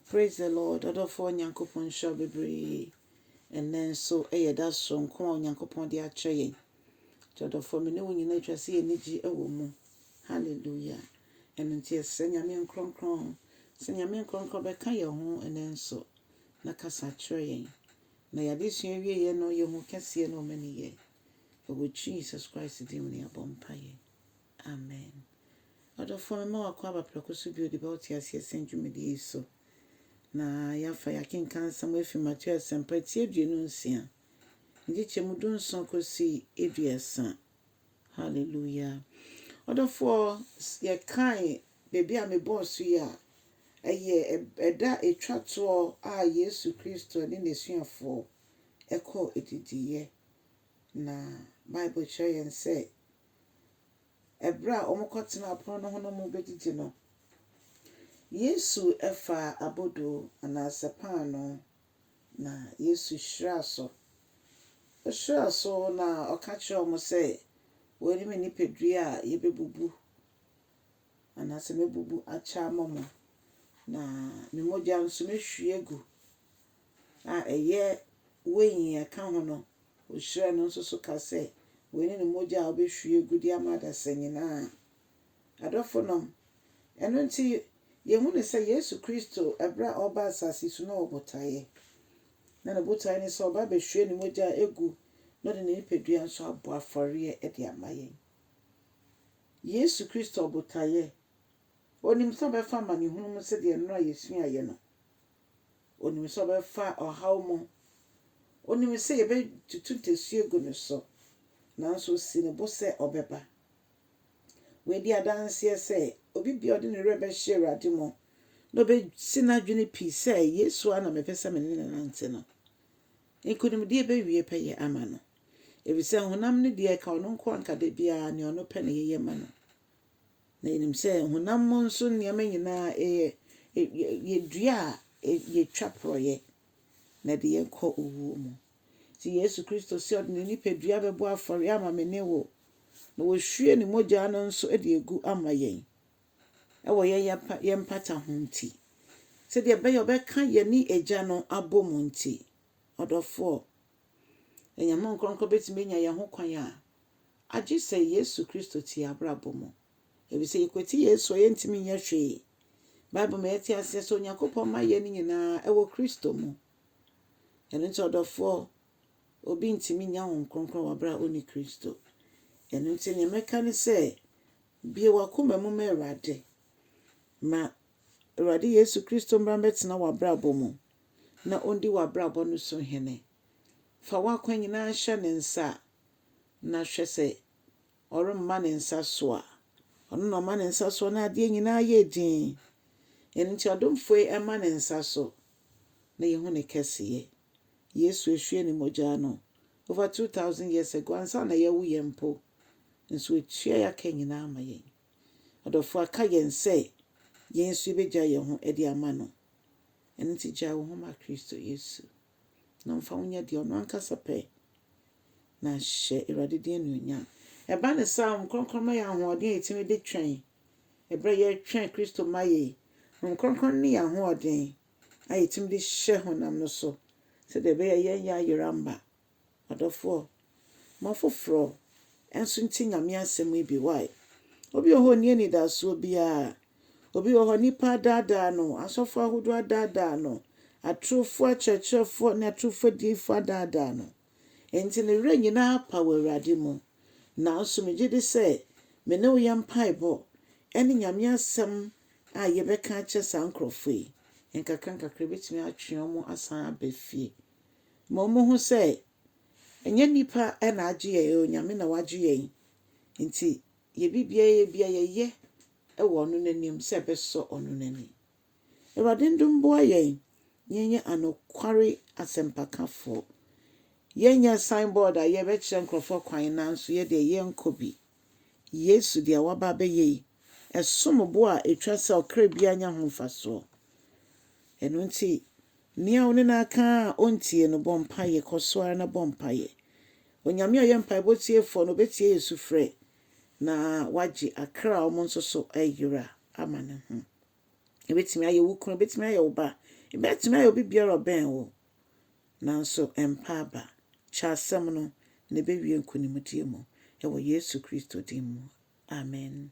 Praise the Lord. Ɔdɔfoɔ Nyankopɔn nhyira wo bebree. Ɛnnɛ nso ɛyɛ da soronko a Onyankopɔn de akyɛ yɛn. Nti ɔdɔfoɔ me ne wo nyinaa atwa sɛ yɛn ani gye wɔ mu. Hallelujah. Ɛno nti yɛsrɛ Nyame nkronkron sɛ Nyame nkronkron bɛka yɛn ho ɛnnɛ nso na kasa kyerɛ yɛn. Na yɛade sua wieɛ no yɛhu kɛseɛ na ɔma ni yɛ. Ɛwɔ Jesus Christ din mu ne yɛabɔ mpaeɛ. Amen. Ɔdɔfoɔ mema wakɔ aba prɛko so bio de bɛ wote aseɛ sɛn dwumadie yi so. Na yɛafa yɛakenka nsɛm afi Mateo Asɛmpa ti 26. Nkyekyɛmu 17 kɔsi 30. Hallelujah. Ɔdɔfoɔ yɛkae baabi a mebɔɔ so yi a ɛyɛ ɛda etwa toɔ a Yesu Kristo ne n'asuafoɔ ɛkɔɔ adidiiɛ. Na Bible kyerɛ yɛn sɛ ɛberɛ a wɔkɔtena apono no ho no mu bɛdidi no, Yesu ɛfa abodoo anaasɛ paanoo na Yesu hyiraa so. Ɔhyiraa so na ɔka kyerɛɛ wɔn sɛ wei ne me nipadua a yɛbɛbubu anaasɛ mɛbubu akyɛ ama mo. Na me mogya nso mɛhwie agu a ɛyɛ wine a ɛka ho no, ɔhyiraa no nso so ka sɛ wei ne ne mogya a ɔbɛhwie agu de ama adasa nyinaa. Adɔfo nom, ɛno nti yɛhu ne sɛ Yesu Kristo ɛberɛ a ɔreba asase so na ɔwɔ botaeɛ. Na ne botaeɛ ne sɛ ɔba abɛhwie ne mogya agu na ɔde ne nipadua nso abɔ afɔreɛ de ama yɛn. Yesu Kristo ɔbotaeɛ. Onim sɛ ɔbɛfa amanehunu mu sɛdeɛ nnora yɛsuaeɛ no. Onim sɛ ɔbɛfa ɔhaw mu. Onim sɛ yɛbɛtutu ntasuo agu ne so. Nanso osi ne bo sɛ ɔbɛba. Wadi adanseɛ sɛ obi bia ɔde ne werɛ bɛhyɛ Awurade mu na ɔbɛsi n'adwene pii sɛ Yesu a na mepɛ sɛ me ne no nante no. Nkonimdie bɛwie pɛyɛ ama no. Ɛfiri honam no deɛ ka ɔno nko anka da biara nea ɔno pɛ na yɛyɛ ma no. Na yɛnim sɛ honam mu nso nneɛma nyinaa ɛyɛ yɛdua a yɛtwa porɔeɛ na ɛde yɛn kɔ owuo mu. Nti Yesu Kristo sɛ ɔde ne nipadua bɛbɔ afɔre ama me ne wo. Na wɔhwie ne mogya no nso de egu ama yɛn. Ɛwɔ yɛn yɛn mpata ho nti. Sɛdeɛ ɛbɛyɛ ɔbɛka yɛne agya no abɔ mu nti. Ɔdɔfoɔ, Nyame nkronkron bɛtumi anya yɛn ho kwan a agye sɛ Yesu Kristo te abrabɔ mu. Ɛfiri sɛ yɛkwati Yesu a yɛntumi nyɛ hwee. Bible ma yɛte aseɛ sɛ Onyankopɔn ma yɛn nyinaa ɛwɔ Kristo mu. Ɛno nti ɔdɔfoɔ, obi ntumi nya Honhom Kronkron wɔ abere a ɔnni Kristo. Ɛno nti nea mɛka ne sɛ, bue w'akoma mu ma Awurade. Ma Awurade Yesu Kristo mmra mmɛtena w'abrabɔ mu na ɔndi w'abrabɔ no so hene. Fa w'akwan nyinaa hyɛ ne nsa na hwɛ sɛ ɔremma ne nsa so a, ɔno na ɔma ne nsa so na adeɛ nyinaa yɛ din. Ɛno nti ɔdomfoɔ yi ɛma ne nsa so na yɛhu ne kɛseyɛ. Yesu ehwie ne mogya no over 2000 years ago ansa na yɛwo yɛn mpo. Nso etua yɛn aka nyinaa ama yɛn. Ɔdɔfoɔ aka yɛn sɛ yɛn nso yɛbɛgya yɛn ho de ama no. Ɛno nti gyaa wo ho ma Kristo Yesu. Na ɔmfa wo nyɛ deɛ ɔno ankasa pɛ. Na hyɛ Awurade din anuonyam. Ɛba ne saa Honhom Kronkron ma yɛn ahoɔden a yɛtumi de twɛn. Ɛberɛ a yɛretwɛn Kristo ma yɛn. Honhom Kronkron ne yɛn ahoɔden a yɛtumi de hyɛ honam no so sɛdeɛ ɛbɛyɛ yɛnyɛ ayera mma. Ɔdɔfoɔ, ma foforɔ nso nti Nyame asɛm yi bi. Why? Obi wɔ hɔ onni anidasoɔ biara. Obi wɔ hɔ nipa adaadaa no, asɔfo ahodoɔ adaadaa no, atorofoɔ akyerɛkyerɛfoɔ ne atorofoɔ adiyifoɔ adaadaa no. Enti ne werɛ nyinaa pa wɔ Awurade mu. Nanso megye di sɛ me ne wo yɛ mpaebɔ ne Nyame asɛm a yɛbɛka akyerɛ saa nkurɔfoɔ yi. Nkakra nkakra ebɛtumi atwe wɔn asan aba fie. Ma wɔn hu sɛ ɛnyɛ nipa na agye yɛn, ɛyɛ Onyame na wagye yɛn. Nti yɛ biribiara yɛ bia yɛyɛ ɛwɔ ɔno n'anim sɛ ɛbɛsɔ ɔno n'ani. Awurade ndom boa yɛn yɛnyɛ anokware asɛmpakafoɔ. Yɛnyɛ signboard a yɛbɛkyerɛ nkurɔfoɔ kwan nanso yɛdeɛ yɛnkɔ bi. Yesu deɛ waba abɛyɛ yi, ɛsom bo a etwa sɛ ɔkra biara nya ho mfasoɔ. Ɛno nti, nea wo ne no aka a ɔntie no bɔ mpaeɛ, kɔ so ara na bɔ mpaeɛ. Onyame a ɔyɛ mpaebɔ tiefoɔ no, ɔbɛtie yɛn sufrɛ na wagye akra a wɔn nso so ayera ama ne ho. Ebɛtumi ayɛ wo kunu, ebɛtumi ayɛ wo ba, Ebɛtumi ayɛ obi biara a ɔbɛn wo, nanso mpa aba. Kyɛ asɛm no na ɛbɛwie nkonimdie mu. Ɛwɔ Yesu Kristo din mu. Amen.